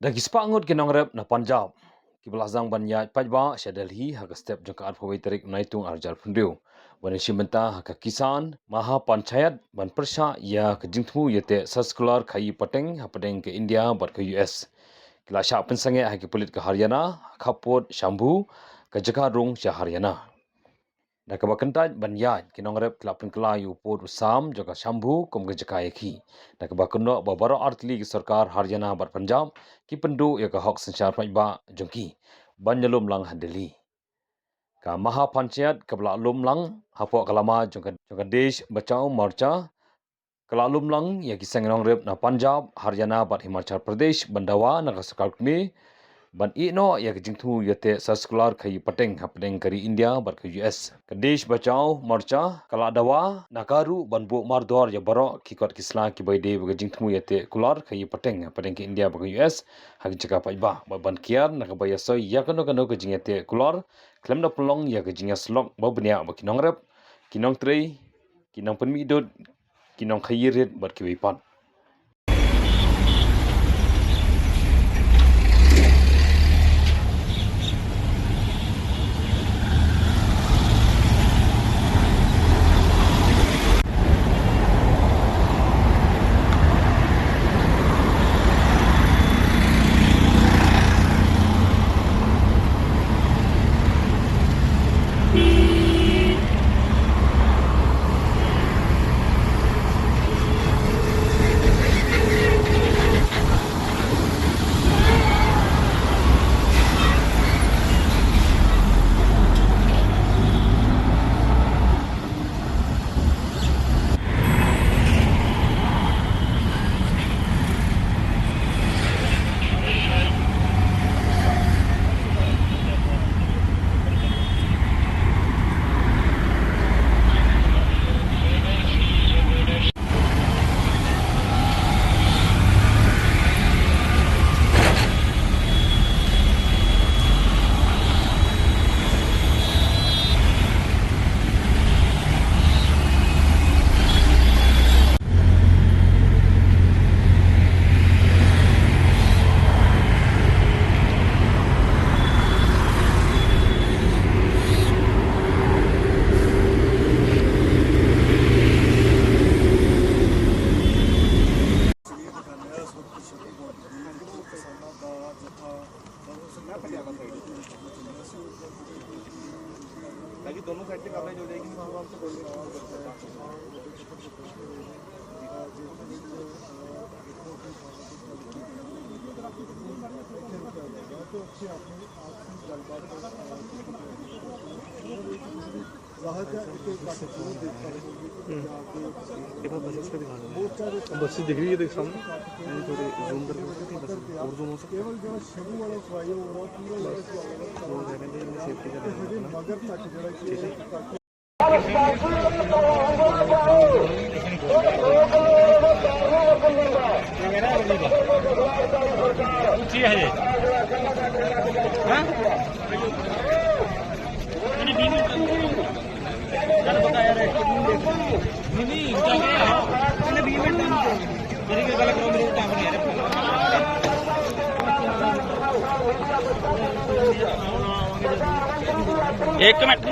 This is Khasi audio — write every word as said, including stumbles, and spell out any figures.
Da ki spah ngut ki nongrep na Punjab kiba la sdang ban ïaid paidbah sha Delhi ha ka step jong ka arphew wei tarik Naitung arhajar phew. Ban ïashim bynta ha ka Kisan Maha Panchayat ban pyrshah ïa ka jingthmu ïateh circular khaïi pateng hapdeng ka India bad ka U S. Ki la shah pynsangeh ha ki pulit ka Haryana, khappud Shambhu, ka jaka rung sha Haryana. Da kaba kyntait ban ïaid, ki nongrep ki la pynkylla ïa u pud u sam jong ka Shambhu kum ka jaka ïa ki. Da kaba kynnoh ba baroh artylli ki sorkar Haryana bad Punjab ki pynduh ïa ka hok synshar paidbah jong ki ban ïalum lang ha Delhi. Ka Maha Panchayat kaba la lum lang hapoh ka lama jong ka, jong ka Desh Bachao Morcha, ka la lum lang ïa ki seng nongrep na Punjab, Haryana bad Himachal Pradesh ban dawa na ka sorkar kmie ban ïehnoh ïa ka jingthmu ïateh circular khaïi pateng hapdeng ka ri India bad ka U S. Ka Desh Bachao Morcha ka la dawa na ka ruh ban buh mardor ïa baroh ki kot ki sla kiba ïadei bad ka jingthmu ïateh circular khaïi pateng hapdeng ka India bad ka U S ha ki jaka paidbah, bad ban kiar na kaba ïasoi ïa kano kano ka jingïateh circular khlem da pynlong ïa ka jingïasyllok ba bniah bad ki nongrep, ki nongtrei, ki nongpynmih dud, ki nongkhaïi rit bad kiwei pat. ताकि दोनों साइड से कवरेज हो जाएगी। बसेस दिख रही है, देख सामने। मैंने थोड़ी जूम करके बस और जूम हो सकता है। बस वो रहने दे, सेफ्टी का ध्यान रखना। ठीक है। एक मिनट।